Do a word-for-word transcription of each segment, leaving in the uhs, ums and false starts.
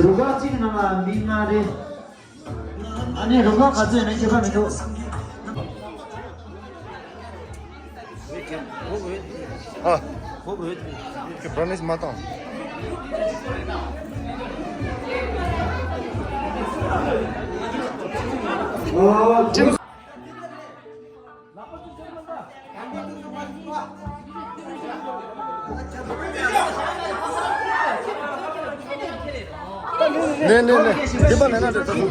རུ་ཁག་གཅིག་གི་ནང་ལ་མི་ལྔ་རེད། ཨ་ནི་རུ་ཁག་ག་ཚོད་ཡིན་ན་ཁྱད་པར་མི་འདུག་ཨ། ཁྱོད་བྲོ་ནིས་མ་བཏང་། ནས་ནས་ནས་ཁྱེད་པ་ལས་ན་འདྲ་ད་དུ།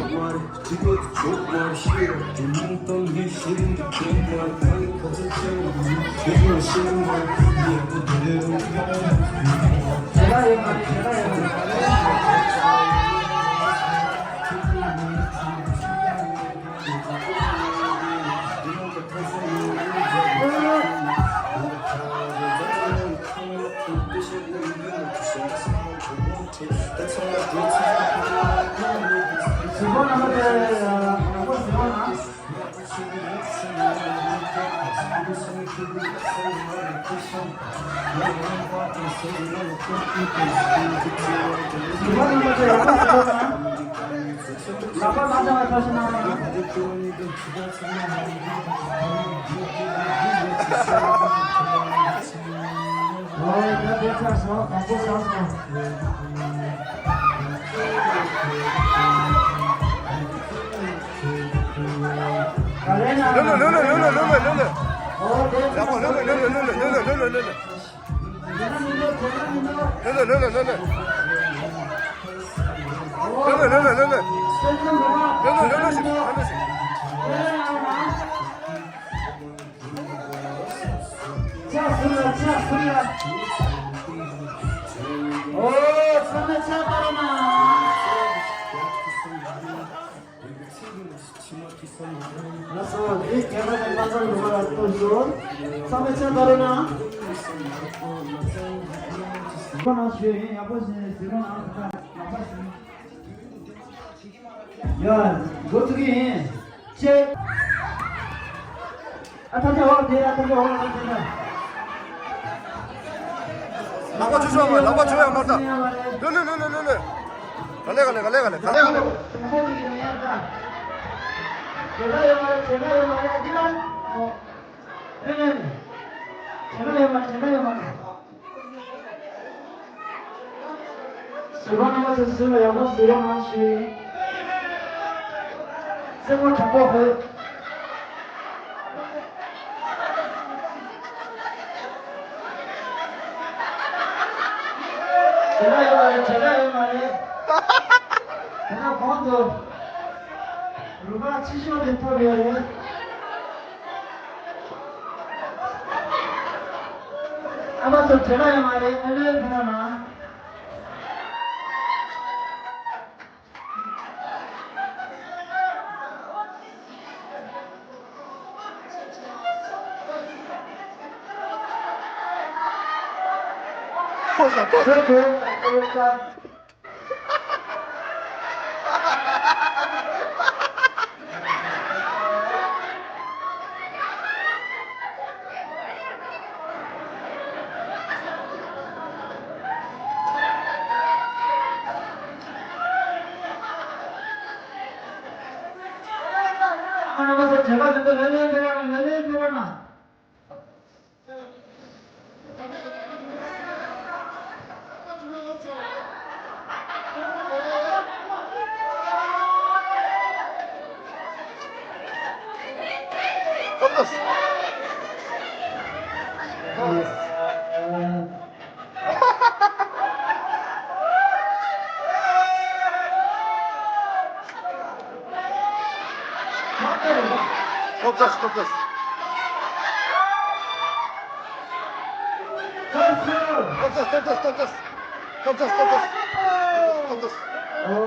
ལགས་སོ། འདི་རྒན་པ་དང་པ་སངས་འགྲོ་བ་ལ་གཏོང་ཞུ། ཚང་མས་ཕྱག་བརྡབ་རོགས་གནང་། ཁོ་ན་ཞུ་ཡིན། ཡག་པོ་ཞིག་ཟེར་རོགས་གནང་། ཡ། འགོ་ཚུགས་ཀྱི་ཡིན། ཅེས། ཨ་ཐམས་ཅད་འོག་ལ་དེ་ཡ། ཐམས་ཅད་འོག་ལ་དེ་ཡ། ལག་པ་ཆུ་ཤོག་མ། ལག་པ་ཆུ་ཡ་མར་ལྟ། ལྷོད་ལྷོད་ལྷོད་ལྷོད་ལྷོད་ལྷོད། ག་ལེ་ག་ལེ་ག་ལེ་ག་ལེ་ག་ལེ་ག་ལེ། ཟུར་པ་རྣམ་པ་ཚོས་ཟུར་ལ་ཡག་པོ་ཟུར་རོགས་གནང་ཞུ། རྩེད་མོ་དྲང་པོ་ཧོད། བྲེལ་བ་ཡོད་མ་རེད། བྲེལ་བ་ཡོད་མ་རེད། དེ་ན་གོང་དུ་རུ་ཁག་ཆེ་ཤོས་དེ་ཐོབ་ཡོད་རེད། ཨ་མ་ཚོ་བྲེལ་བ་ཡོད་མ་རེད། ཨ་ལོའི་ཕན་ན་མ། ཁོ་ས་ཁོ་ས། Stop this, stop this. Stop this, stop this, stop this. Stop this, stop this. Stop this. ཨོ།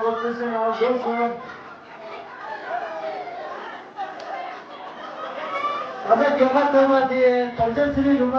ཨ་ད་རྒྱལ་ཁ་ཐོབ་པ་དེ་དམ་བཅའ་ཚེ་རིང་ལུང་པ།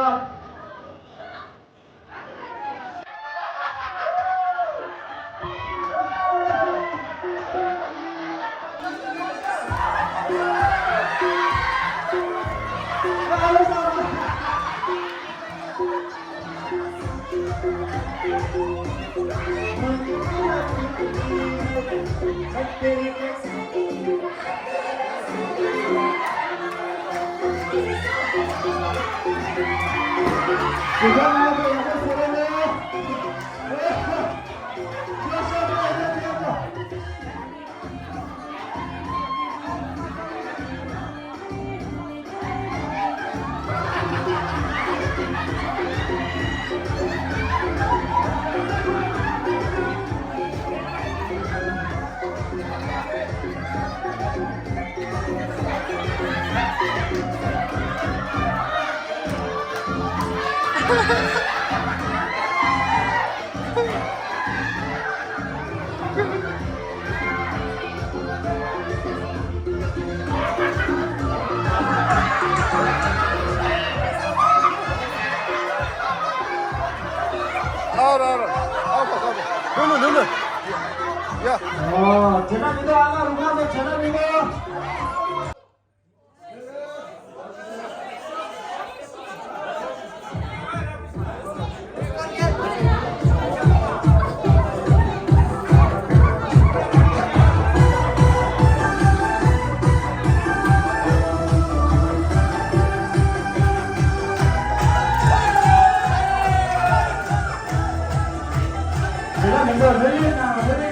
ཨ་ར་ར། ཨ་ཁ་ཁ་ཁ། ལོ་ལོ་ལོ་ལོ། ཡ། ཨོ། དེ་ན་མི་འདུག་ཨ་ལ་རུ་མ་ནས་དེ་ན་མི་འདུག་ལོ་ལོ་ཡིན་ད། ལོ་ལོ་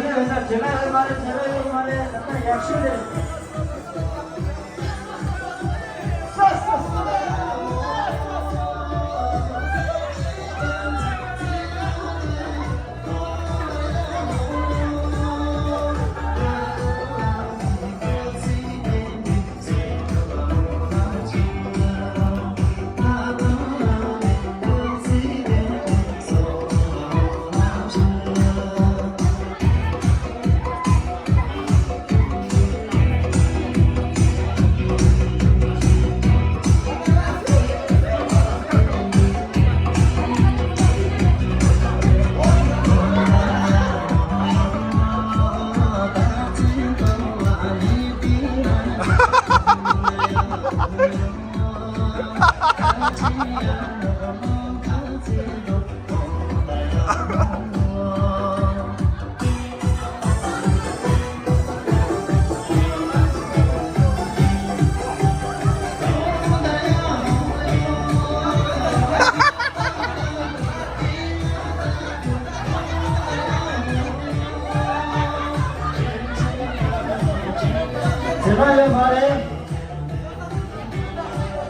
ཡིན་ད། བྱེད་ལ་ཡོད་མ་རེད། བྱེད་ལ་ཡོད་མ་རེད། ད་ལྟ་ཡག་ཤོས་རེད། བྱེད་པ་ཡོད་མ་རེད།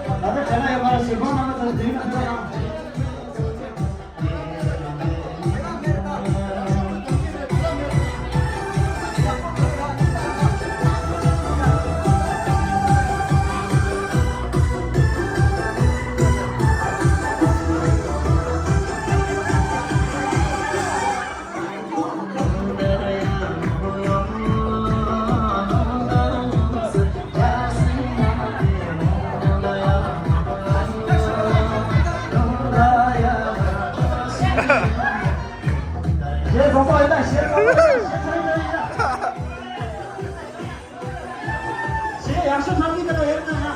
ད་ལྟ་བྱས་ན་ཡོད་མ་རེད། ཞིག་པ་མ་ན་ཚོ་འཛིན་ན་ཚོ་ཡང་། གཞས་བཟང་པོ་ཡིན་ན། གཞས་བཟང་པོ་ཡིན་ན། གཞས་ཚང་ཡིན་ན་ཡིན་ན། གཞས་ཡག་ཤོས་ཚང་གི་དེ་ལ་ཡོད་ན་ཡང་།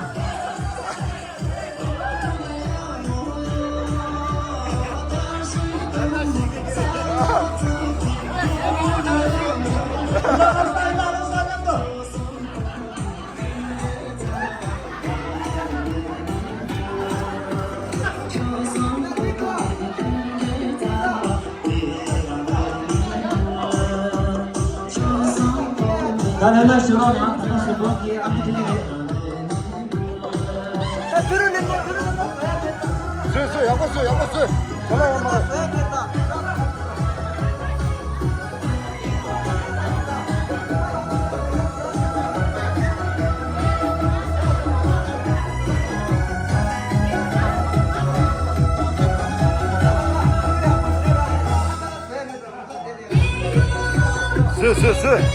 ད་ལན་ལ་ཞུ་རོགས་ཡང་ད་ལན་ཞུ་རོགས་ཀྱི་ཨ་ཁུ་ཐུག་གི་རེད། བཟོས་བཟོས། ཡག་པོ་བཟོས། ཡག་པོ་བཟོས། དེ་ལ་ཡང་མ། བཟོས་བཟོས་བཟོས།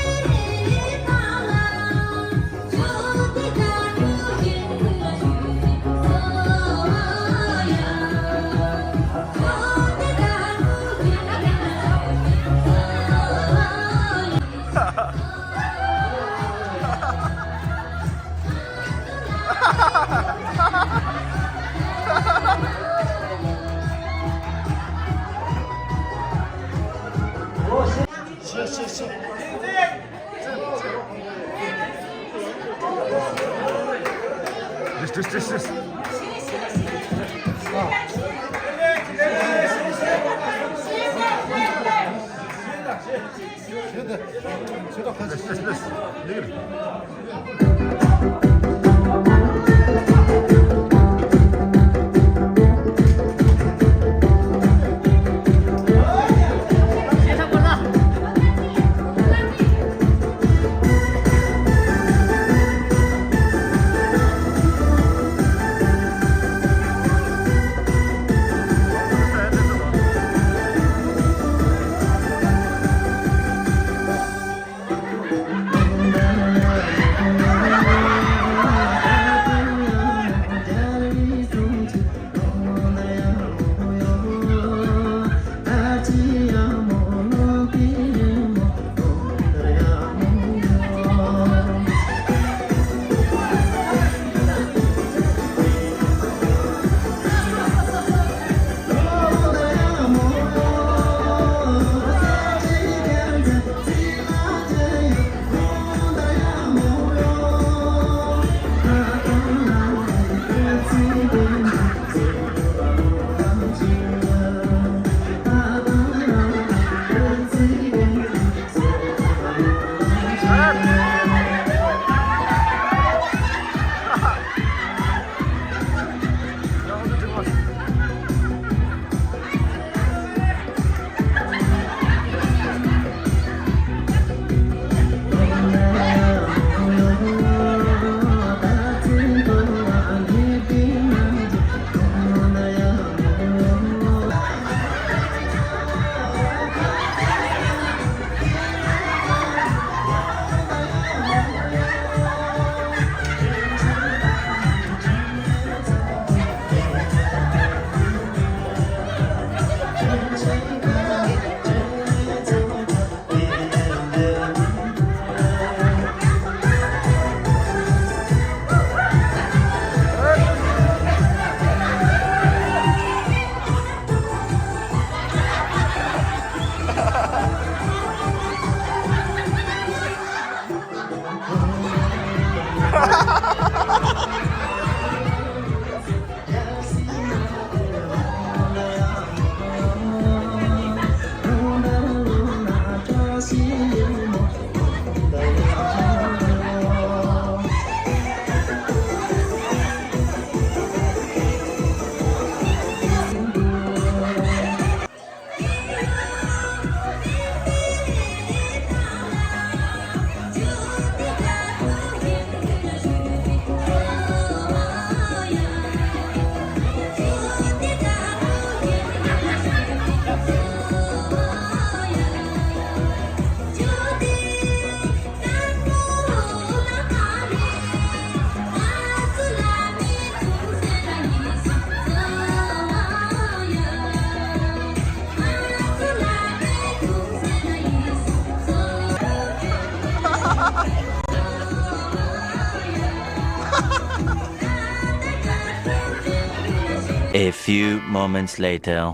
A few moments later.